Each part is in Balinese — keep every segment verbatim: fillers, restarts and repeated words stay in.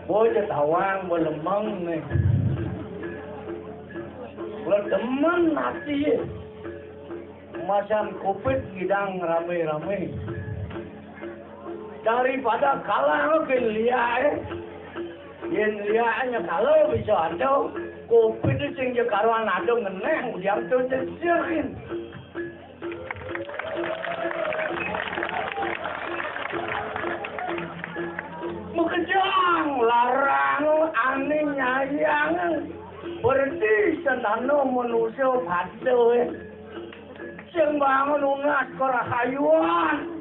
Bocah tawang belemeng nih. Lo demen mati ya. Masan covid ngidang rame-rame. Daripada kalah lo gen liae. Yen liae nyekalo bisa ado. Covid sing jekaroan ado ngeneh, udiang tuh cecerin. Mekejang larang ane nyayang. Berarti sentano manusia padha, eh. Sing bangun nunas kerahayuan.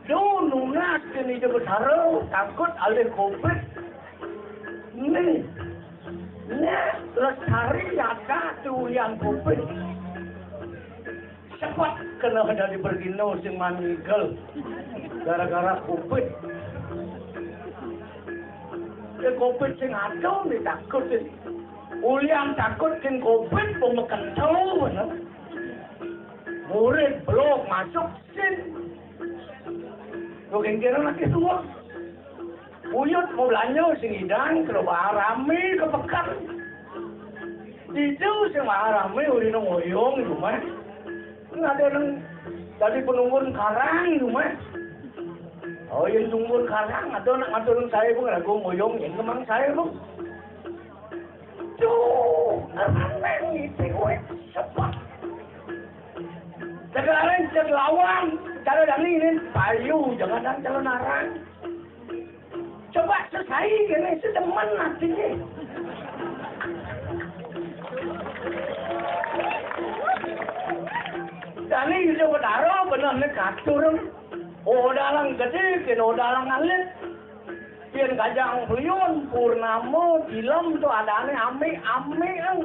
Duh, nunas kene Ida Betara, takut alih covid. Nih, nih, lestari ada tulian covid. Cepet kena dadi bergino sing manigel. Gara-gara covid. Ya covid sing ada nih takut nih. Ulian takut sing covid, pemekento, bener. Murid belum masuk sin. Lo kengkira lagi tua. Buyut mau belanja sing idang, kena rame ke pekan. Itu sing rame, uri nang oyong, rumah. Ada nang tadi penunggun karang, rumah. Oh, yang tunggun karang, ada nak ngatur saya, bu, lagu ngoyong, yang kemang saya, bu. Duh, ngerang itu, weh, sepah. Sekarang cek lawan, cara dani ini payu, jangan dan calon arang. Coba sesai kene sedemen atine. Dani iso betara bener nek katur. Odalan gedé, kén odalan alit. Yén Kajang Pelion, Purnama, Tilem to adané amé-amé, éng.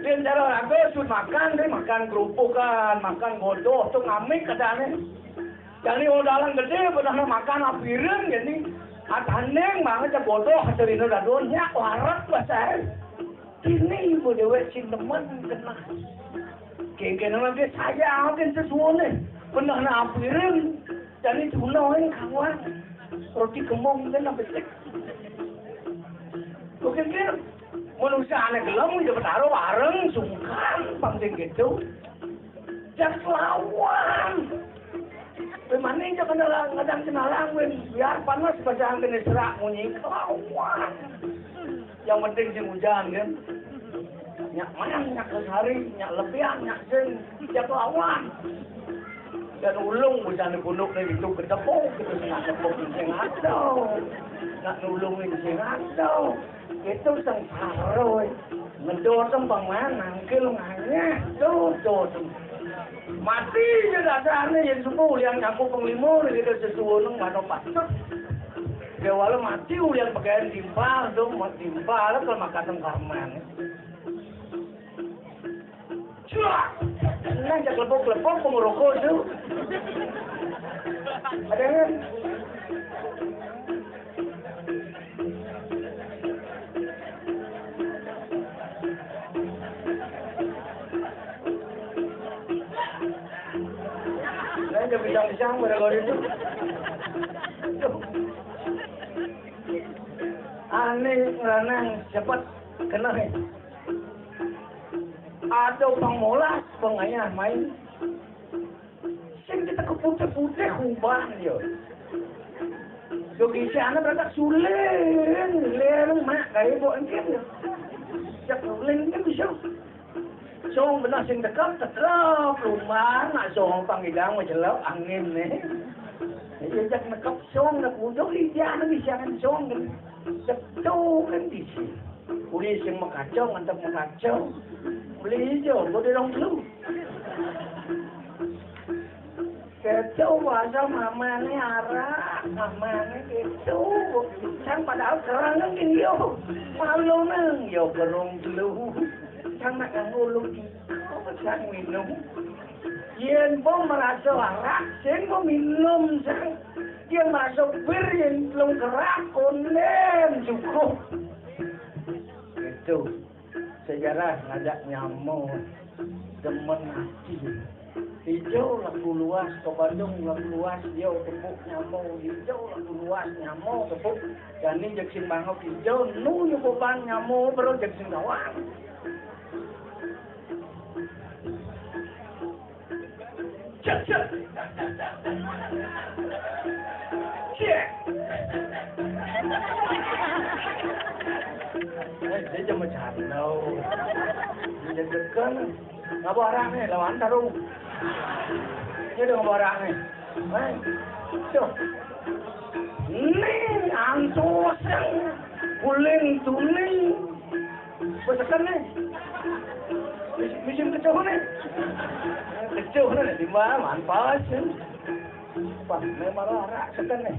Yén cara raga sut makan, dé makan grupukan, makan godoh, to ngamik adané. Jani odalan gedé, benehna makan apiring, jani atanding banget ya godoh, cerina dadon, nyak wareg, basaé. Dini ibu déwék sing demen keneh. Kéngkéné mah gé sayang gé sesuuné. Benehna apiring, jani tuna wé kawan. Roti kembung kan becik. Oké, kéngkéné manusia ané gelem, ya betara bareng, sungkan, pang sing gitu. Jak lawan. Wé mané jak kenal, ngadang kenalan, wé biar panas, bacaan kene serak munyi, lawan. Yang penting sing hujan, kan? Nyak mayang, nyak sehari, nyak lebihan, nyak sing, nyak lawan. Dan ulung bisa di punduk dari itu ketepuk, gitu, nggak tepuk sing ado, nggak nulungin sing ado. Itu sengsara, wé. Ngedot tembang mana, nangkil nganyah, tuh, tuh, tuh. Mati ya dasarnya, yang subuh, yang nyaku penglima, gitu, sesuuné, nggak ada patut. Déwala mati ulian pakaian timpal to, mau timpal kalau makan teng karman. Cuak! Nah, jak lepok-lepok pengerokok to. Ada kan? Nah, udah pisang-pisang pada kau itu. Ané ngranang cepet keneh. Ada pang molas, pang ngayah main. Sing kita ke putih-putih kuban ya. Yo gisiana berangkat suling, leng mak kayak bok engkin ya. Jak suling kan bisa. Song benah sing dekep, tetrep, lumbar, nak song pang idang, macelep, angin nih. Iya, jak nekep song, nak ujung, iya, nak bisiangan song, kan. Cek tuh, kan, di sini. Uli sing makacau, ngantep makacau. Beli hijau, gua dorong dulu. Kéto bahasa mamané arak, mamané kéto. Sang padahal kerang nang yo. Malu nang yo gerung telu. Sang nak ngulung iko, sang minum. Yén bo merasa arak, sing bo minum, sang. Yén merasa bir, yén telung kerak, kondén, cukup. Itu. Sejarah ngajak nyamo, demen ati. Ijo laku luas, ke Bandung laku luas, yo tepuk nyamo, ijo laku luas, nyamo tepuk. Jani jeg sing mangok ijo, nu nyukupang nyamo, bro jeg sing gawang. Cek, cek. Cek. Eh, dia jangan bercanda. Dia deg-degan. Ngapa orang nih, lawan taruh. Dia udah ngapa orang nih. Eh, tuh. Nih, antusen. Guling tuning. Wis seken nih. Wis, wis kecuh nih. Kecuh nih, di mana? Mantas. Wah, memang arak seken nih.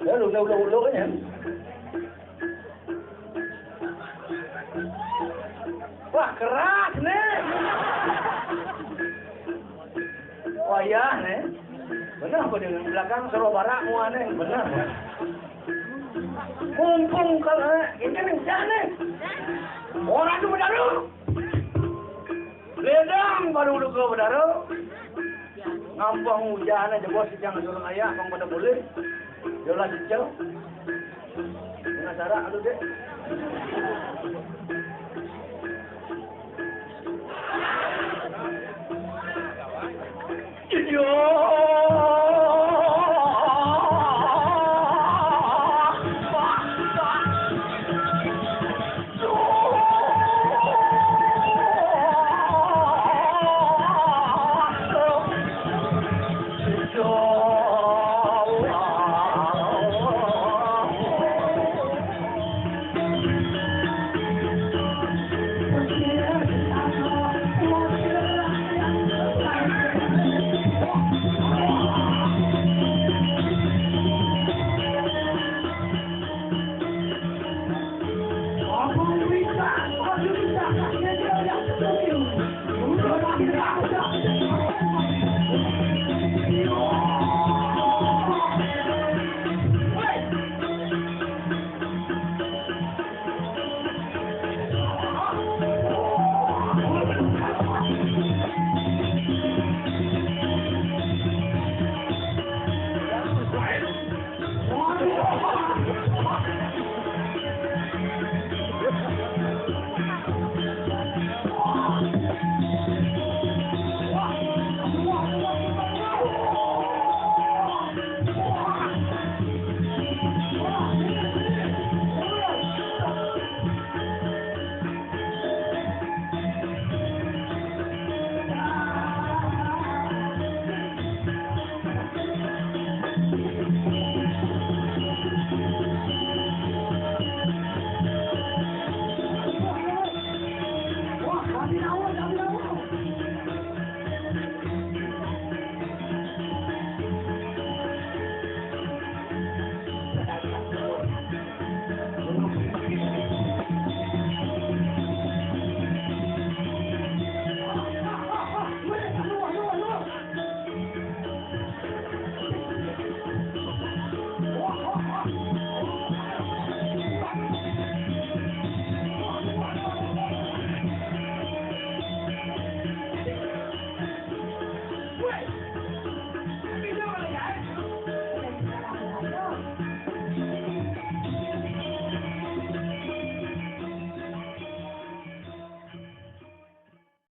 Ya, lu udah, udah, udah, ya. Wah, keras nih. Wayah nih. Bener apa dengan belakang suruh barak muane? Bener. Mumpung kalau ini nih, jangan nih. Orang tuh bedaru. Ledang baru udah ke bedaru. Ngampang hujan aja bos, jangan suruh ayah, bang pada boleh. Yolah cicil. Penasaran aduh deh.